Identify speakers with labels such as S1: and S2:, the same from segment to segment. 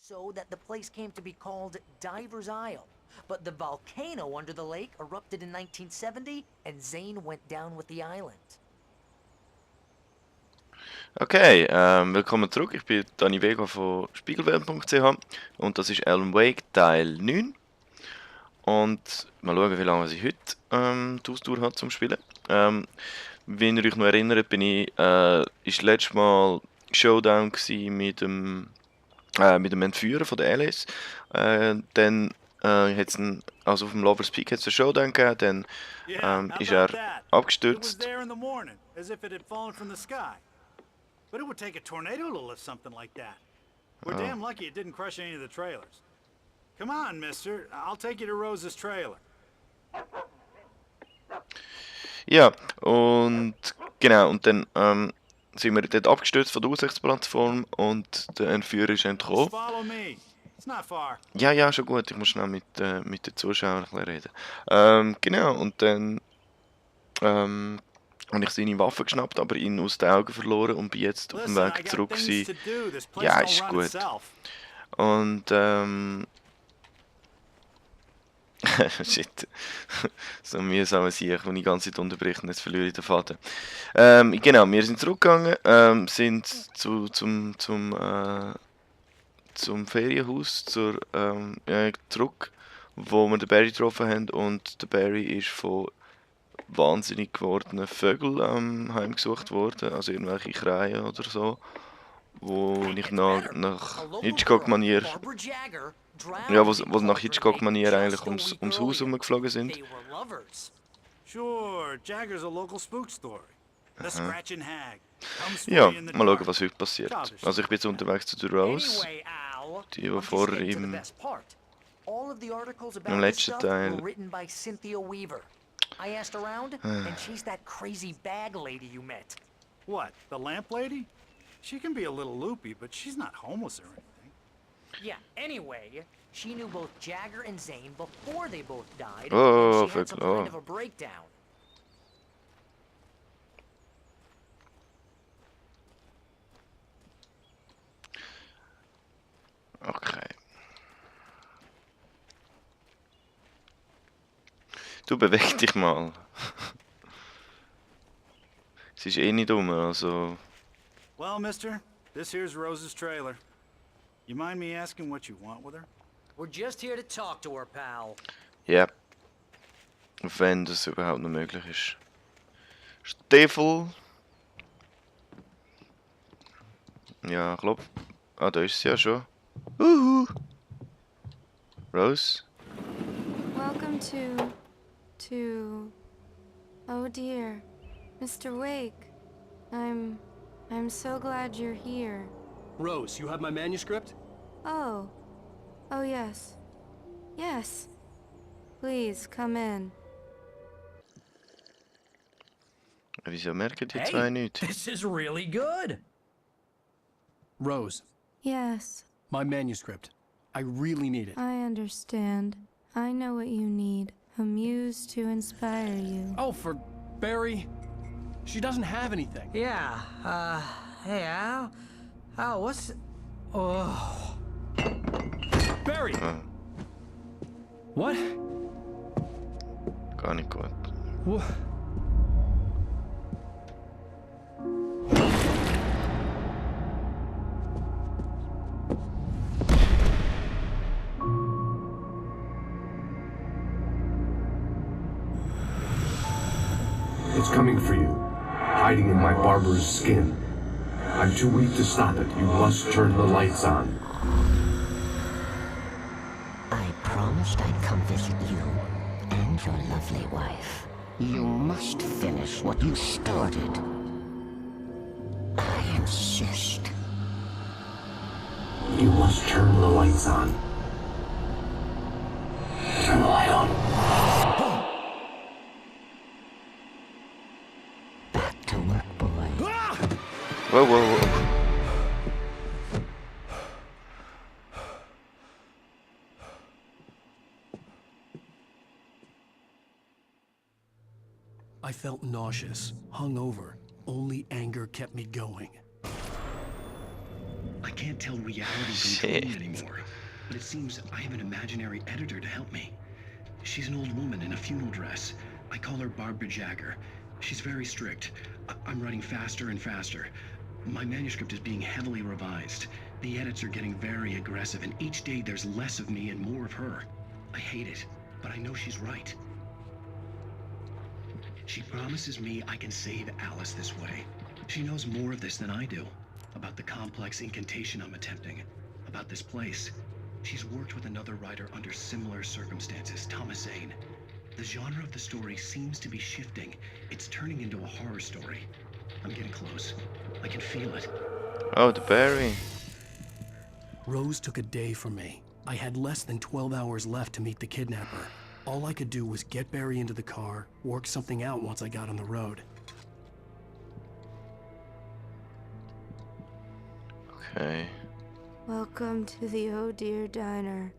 S1: So that the place came to be called Diver's Isle. But the volcano under the lake erupted in 1970 and Zane went down with the island.
S2: Okay, willkommen zurück. Ich bin Dani Vega von Spiegelwelt.ch und das ist Alan Wake Teil 9. Und mal schauen, wie lange ich heute die Ausdauer habe zum Spielen. Wenn ihr euch noch erinnert, ist letztes Mal Showdown mit dem Entführer von der Alice. Dann hat's also auf dem Lovers Peak hat es einen Showdown gegeben, dann ist er abgestürzt.
S3: But it would take a tornado to lift something like that. We're damn lucky it didn't crush any of the trailers. Come on, mister. I'll take you to Rose's trailer.
S2: Ja, und genau, und dann sind wir dort abgestürzt von der Aussichtsplattform und der Entführer ist entkommen.
S3: Follow me. It's not far.
S2: Ja, schon gut, ich muss schnell mit den Zuschauern ein bisschen reden. Genau, und dann habe ich seine Waffe geschnappt, aber ihn aus den Augen verloren und bin jetzt auf dem Weg zurück gewesen. Ja, ist gut. Und shit. So mühsam Sieg, wenn ich die ganze Zeit unterbreche und jetzt verliere ich den Faden. Genau, wir sind zurückgegangen, sind zum Ferienhaus zurück, wo wir den Barry getroffen haben, und der Barry ist von wahnsinnig gewordenen Vögeln heimgesucht worden, also irgendwelche Krähen oder so, wo ich nach Hitchcock-Manier, ja, wo nach Hitchcock-Manier eigentlich ums Haus herumgeflogen sind.
S3: Sure, Jagger's a local spook story. The Scratching Hag.
S2: Ja, mal schauen, was heute passiert. Also ich bin jetzt unterwegs zu der Rose, die vorher im letzten Teil.
S1: I asked around, and she's that crazy bag lady you met.
S3: What, the lamp lady? She can be a little loopy, but she's not homeless or anything.
S1: Yeah, anyway, she knew both Jagger and Zane before they both died,
S2: Oh,
S1: and she had some kind of a breakdown.
S2: Okay. Du, beweg dich mal. Sie ist eh nicht dumm, also...
S3: Well, mister, this here's Rose's trailer. You mind me asking what you want with her?
S1: We're just here to talk to her, pal.
S2: Ja. Wenn das überhaupt noch möglich ist. Stiefel. Ja, ich glaube... Ah, da ist sie ja schon. Rose?
S4: Welcome to... Oh dear, Mr. Wake. I'm so glad you're here.
S5: Rose, you have my manuscript?
S4: Oh. Oh yes. Yes. Please, come in.
S2: Wieso merken die zwei nicht?
S6: This is really good.
S5: Rose,
S4: Yes,
S5: my manuscript. I really need it.
S4: I understand. I know what you need. A muse to inspire you.
S5: Oh, for Barry? She doesn't have anything.
S6: Yeah, hey, Al, what's... Oh...
S5: Barry! What?
S2: Gar nicht gut.
S5: What?
S7: It's coming for you, hiding in my barber's skin. I'm too weak to stop it. You must turn the lights on.
S8: I promised I'd come visit you and your lovely wife. You must finish what you started. I insist.
S7: You must turn the lights on. Turn the light on.
S8: Back to work, boy.
S2: Whoa.
S5: I felt nauseous, hungover. Only anger kept me going.
S8: I
S9: can't tell reality from dream anymore. But it seems I have an imaginary editor to help me. She's an old woman in a funeral dress. I call her Barbara Jagger. She's very strict. I'm writing faster and faster. My manuscript is being heavily revised. The edits are getting very aggressive, and each day there's less of me and more of her. I hate it, but I know she's right. She promises me I can save Alice this way. She knows more of this than I do. About the complex incantation I'm attempting. About this place. She's worked with another writer under similar circumstances, Thomas Zane. The genre of the story seems to be shifting. It's turning into a horror story. I'm getting close. I can feel it.
S2: Oh, the berry.
S5: Rose took a day from me. I had less than 12 hours left to meet the kidnapper. All I could do was get Barry into the car, work something out once I got on the road.
S2: Okay.
S4: Welcome to the Oh Dear Diner.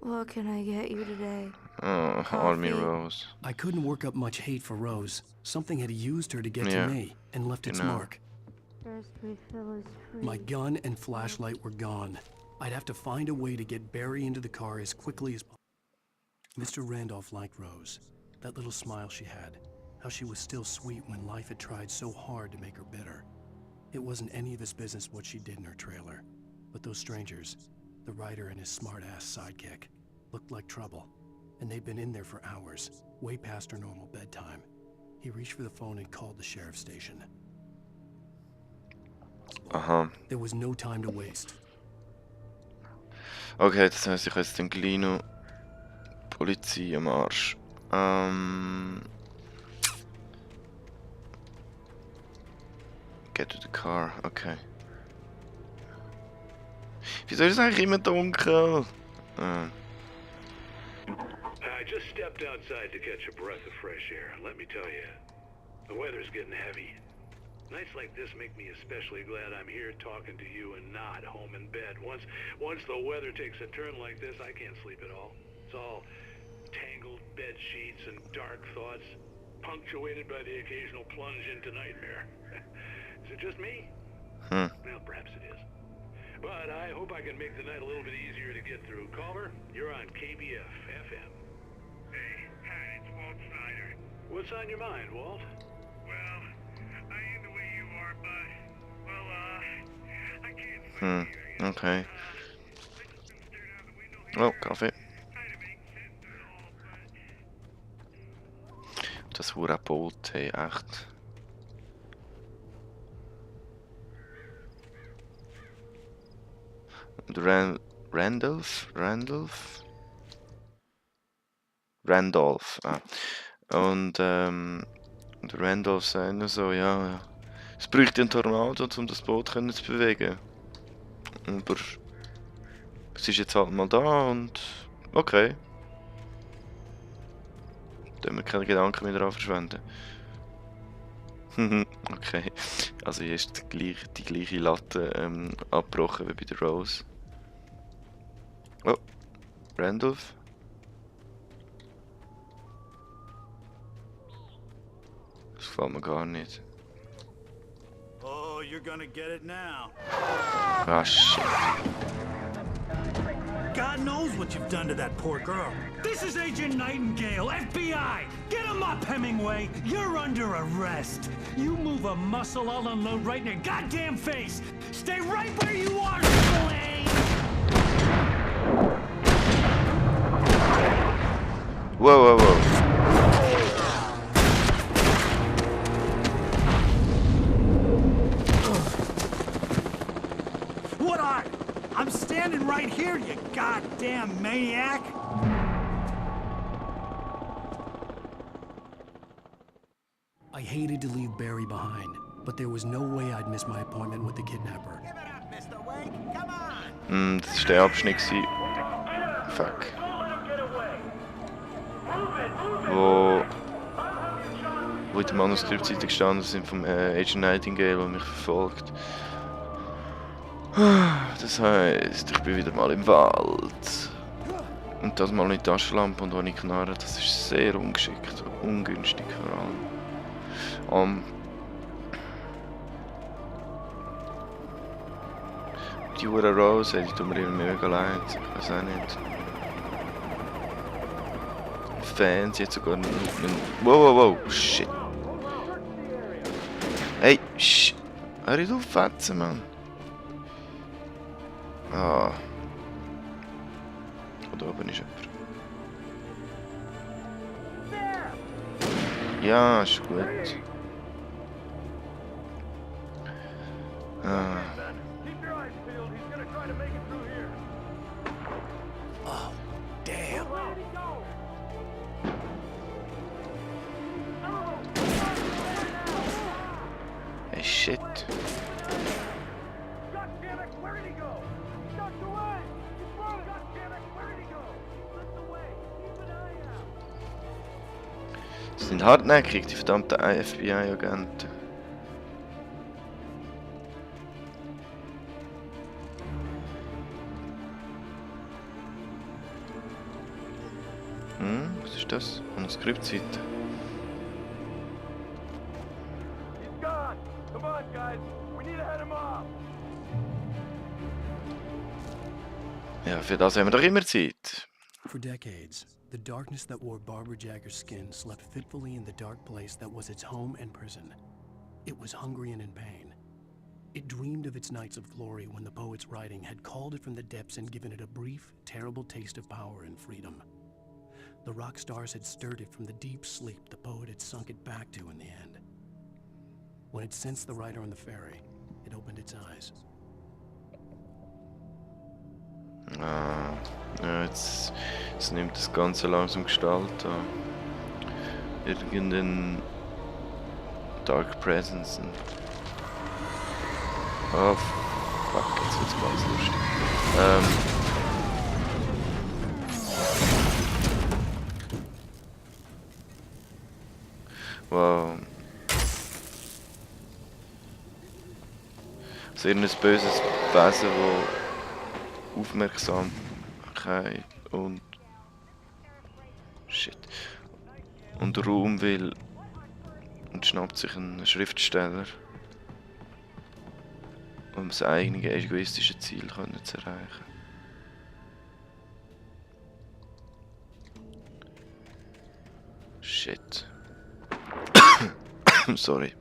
S4: What can I get you today?
S2: Oh, Army Rose.
S5: I couldn't work up much hate for Rose. Something had used her to get to me and left its mark.
S4: First refill is free.
S5: My gun and flashlight were gone. I'd have to find a way to get Barry into the car as quickly as possible. Mr. Randolph liked Rose. That little smile she had. How she was still sweet when life had tried so hard to make her bitter. It wasn't any of his business what she did in her trailer. But those strangers, the writer and his smart-ass sidekick, looked like trouble. And they'd been in there for hours, way past her normal bedtime. He reached for the phone and called the sheriff's station.
S2: Aha.
S5: There was no time to waste.
S2: Okay, das heißt, ich habe jetzt den Glino Polizei am Arsch. Get to the car, okay. Wieso ist es eigentlich immer dunkel?
S10: I just stepped outside to catch a breath of fresh air. Let me tell you, the weather's getting heavy. Nights like this make me especially glad I'm here talking to you and not home in bed. Once the weather takes a turn like this, I can't sleep at all. It's all tangled bed sheets and dark thoughts, punctuated by the occasional plunge into nightmare. Is it just me? Well, perhaps it is. But I hope I can make the night a little bit easier to get through. Caller, you're on KBF FM.
S11: Hey, hi, it's Walt Snyder.
S10: What's on your mind, Walt?
S11: Well, I ain't the way you are, but, well, I can't sleep either.
S2: Okay. Oh, Kaffee. Das Hurra-Boot, hey, echt. Randolph. Ah. Und der Randolph sagt nur so, ja, es bräuchte einen Tornado, um das Boot zu bewegen. Aber es ist jetzt halt mal da und okay. Da müssen wir keine Gedanken mehr daran verschwenden. Okay, also hier ist die gleiche Latte abgebrochen wie bei der Rose. Oh, Randolph. Das gefällt mir gar nicht.
S3: Oh, you're gonna get it now.
S2: Ah, shit.
S3: God knows what you've done to that poor girl.
S12: This is Agent Nightingale, FBI! Get him up, Hemingway! You're under arrest! You move a muscle, I'll unload right in your goddamn face! Stay right where you are, Slade!
S2: Whoa, whoa, whoa.
S3: What are? I'm standing right here, you goddamn maniac!
S5: I hated to leave Barry behind, but there was no way I'd miss my appointment with the kidnapper.
S3: Give it up, Mr. Wake. Come on!
S2: Das war der Abschnitt. Fuck. Wo in der Manuskriptseite gestanden sind vom Agent Nightingale, der mich verfolgt. Das heisst, ich bin wieder mal im Wald. Und das mal mit Taschenlampe und ohne Knarre, das ist sehr ungeschickt, ungünstig vor allem. die hure Rose, die tut mir irgendwie mega leid. Ich weiß auch nicht. Fans jetzt sogar einen... Wow, shit. Hey, shh. Hör ich auf, fetzen, Mann. Ah. Da oben ist jemand. Ja, ist gut. Ah.
S5: Oh, damn.
S2: Hey, shit. Sie sind hartnäckig, die verdammten FBI-Agenten. Was ist das? Eine Skriptseite. Ja, für das haben wir doch immer Zeit.
S5: For decades, the darkness that wore Barbara Jagger's skin slept fitfully in the dark place that was its home and prison. It was hungry and in pain. It dreamed of its nights of glory when the poet's writing had called it from the depths and given it a brief, terrible taste of power and freedom. The rock stars had stirred it from the deep sleep the poet had sunk it back to in the end. When it sensed the writer on the ferry, it opened its eyes.
S2: Ah, ja, jetzt nimmt das Ganze langsam Gestalt an. Irgendein Dark Presence. Oh, fuck, jetzt wird's ganz lustig. Wow. So irgendein böses Wesen, das Aufmerksamkeit und Shit und Ruhm will und schnappt sich einen Schriftsteller, um sein eigenes egoistisches Ziel zu erreichen. Shit. Sorry.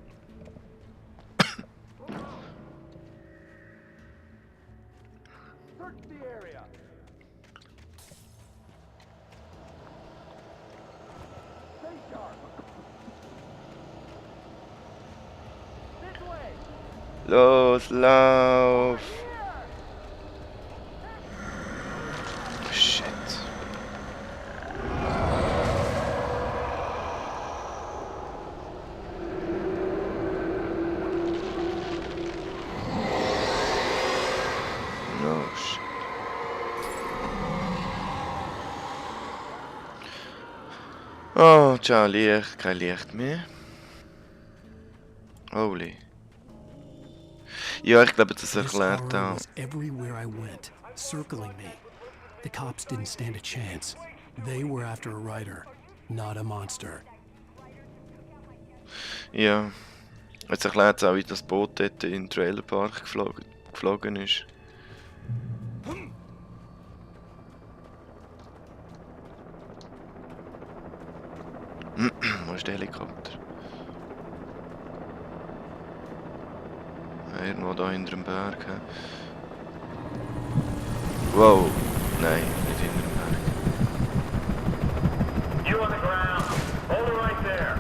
S2: Los, lauf! Shit. No shit. Oh, ciao, Licht, kein Licht mehr. Holy. Ja, ich glaube, das erklärt auch.
S5: Everywhere I went, circling me. The cops didn't stand a chance. They were after a writer, not a monster.
S2: Ja, jetzt erklärt es auch, wie das Boot dort in den Trailerpark geflogen ist. Wo ist der Helikopter? Irgendwo da hinter dem Berg. Wow, nein, nicht hinter dem Berg.
S11: You on the ground. Hold it right there.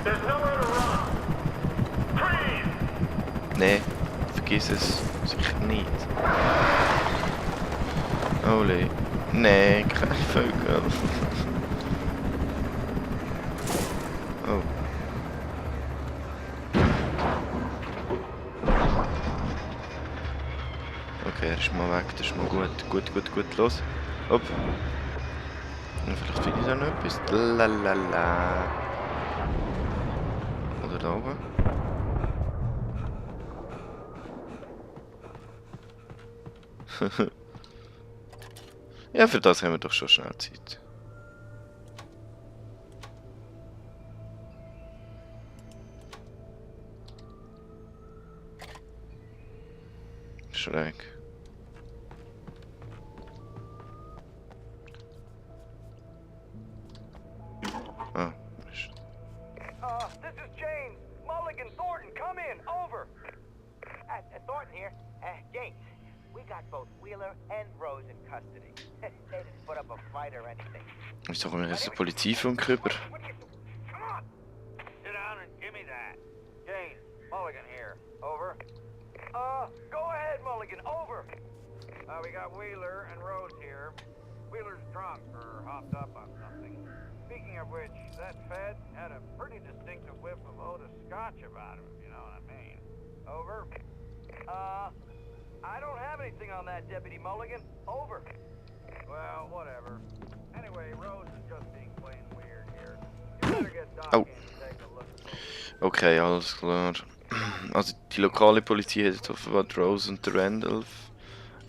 S11: There's nowhere to run. Freeze!
S2: Nee, vergiss es. Sicher nicht. Holy. Nee, kein Vögel. Oh. Okay, er ist mal weg, das ist mal gut. Gut, los. Hopp. Und vielleicht finde ich da noch etwas. Lalala. Oder da oben. Ja, für das haben wir doch schon schnell Zeit. Schräg.
S13: here. James, we got both Wheeler and Rose in custody. They didn't put up a fight or anything.
S2: Ist doch immer so Polizeifunk rüber.
S13: Come on! Sit down and give me that. James, Mulligan here. Over. Go ahead, Mulligan. Over. We got Wheeler and Rose here. Wheeler's drunk or hopped up on something. Speaking of which, that Fed had a pretty distinctive whiff of Otis Scotch about him, if you know what I mean. Over. I don't have anything on that, Deputy Mulligan. Over. Well, whatever. Anyway, Rose is just being plain weird here. You better get Doc in and take a look at Rose.
S2: Okay, alles klar. Also die lokale Polizei hat jetzt offenbar Rose und Randolph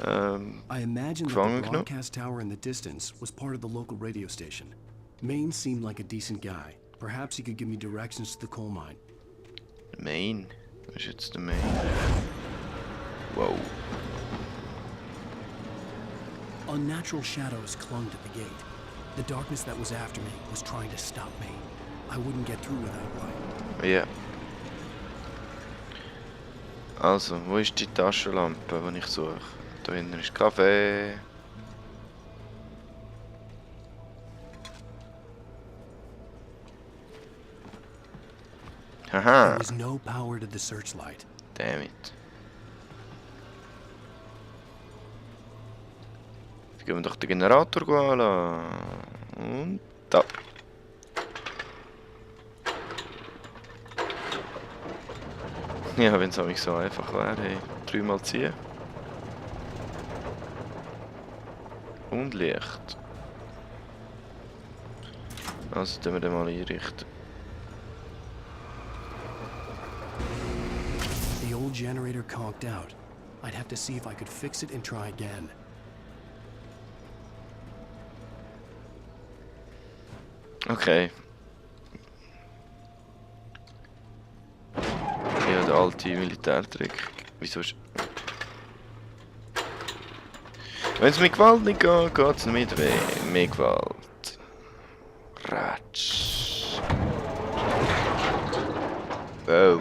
S5: I imagine that
S2: gefangen
S5: the
S2: genommen.
S5: broadcast tower in the distance was part of the local radio station. Maine seemed like a decent guy. Perhaps he could give me directions to the coal mine.
S2: Maine? Was ist jetzt der Maine? Wow.
S5: Unnatural shadows clung to the gate. The darkness that was after me was trying to stop me. I wouldn't get through without light.
S2: Ja. Also, wo ist die Taschenlampe, die ich suche? Da hinten ist Kaffee. Haha.
S5: There was no power to the searchlight.
S2: Damn it. Jetzt gehen wir doch den Generator anschauen. Und da. Ja, wenn es auch nicht so einfach wäre, hey. 3-mal ziehen. Und Licht. Also tun wir den mal einrichten.
S5: The old generator conked out. I'd have to see if I could fix it and try again.
S2: Okay. Ja, der alte Militärtrick. Wieso ist... Wenn es mit Gewalt nicht geht, geht es mit mehr Gewalt. Ratsch. Oh.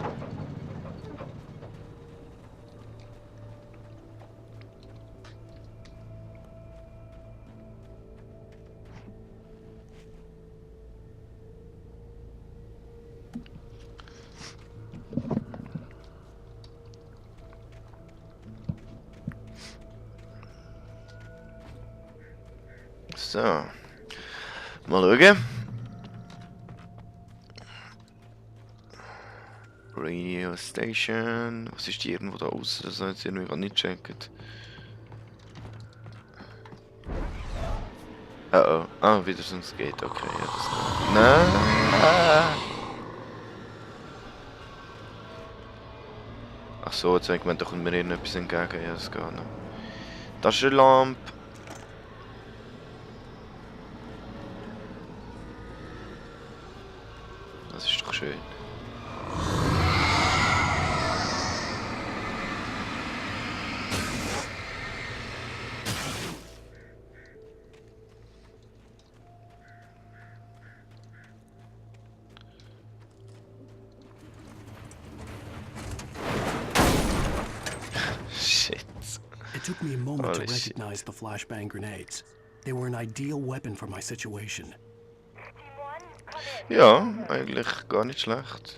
S2: So. Mal schauen. Radio Station. Was ist die irgendwo da außen? Das hat jetzt irgendwie gar nicht gecheckt. Oh oh. Ah, wieder so ein Skate. Okay, ja, das... Nein! Ach so, jetzt denkt man, da kommt mir irgendetwas entgegen. Ja, das geht noch. Das ist eine Lampe. Das ist doch schön. Shit.
S5: It took me a moment
S2: Holy
S5: to
S2: shit.
S5: recognize the flashbang grenades. They were an ideal weapon for my situation.
S2: Ja, eigentlich gar nicht schlecht.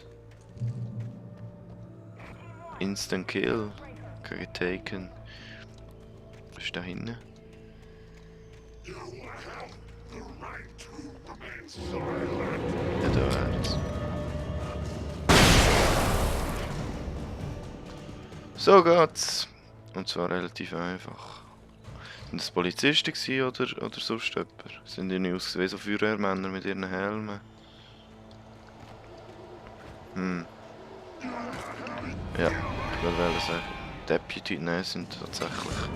S2: Instant Kill gegen Taken. Was ist da hinten? Ja, da wär's. So geht's. Und zwar relativ einfach. Sind das Polizisten gewesen oder sonst jemand? Sind die nicht ausgesehen wie so Feuerwehrmänner mit ihren Helmen? Ja, ich würde sagen, Deputy, nein, sind tatsächlich.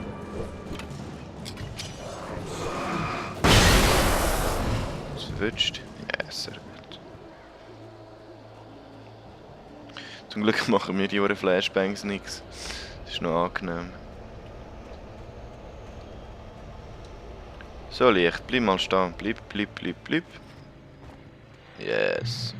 S2: Was verwünscht? Ja, sehr gut. Zum Glück machen mir die Jahre Flashbangs nichts. Das ist noch angenehm. So, Licht, bleib mal stehen. Bleib. Yes.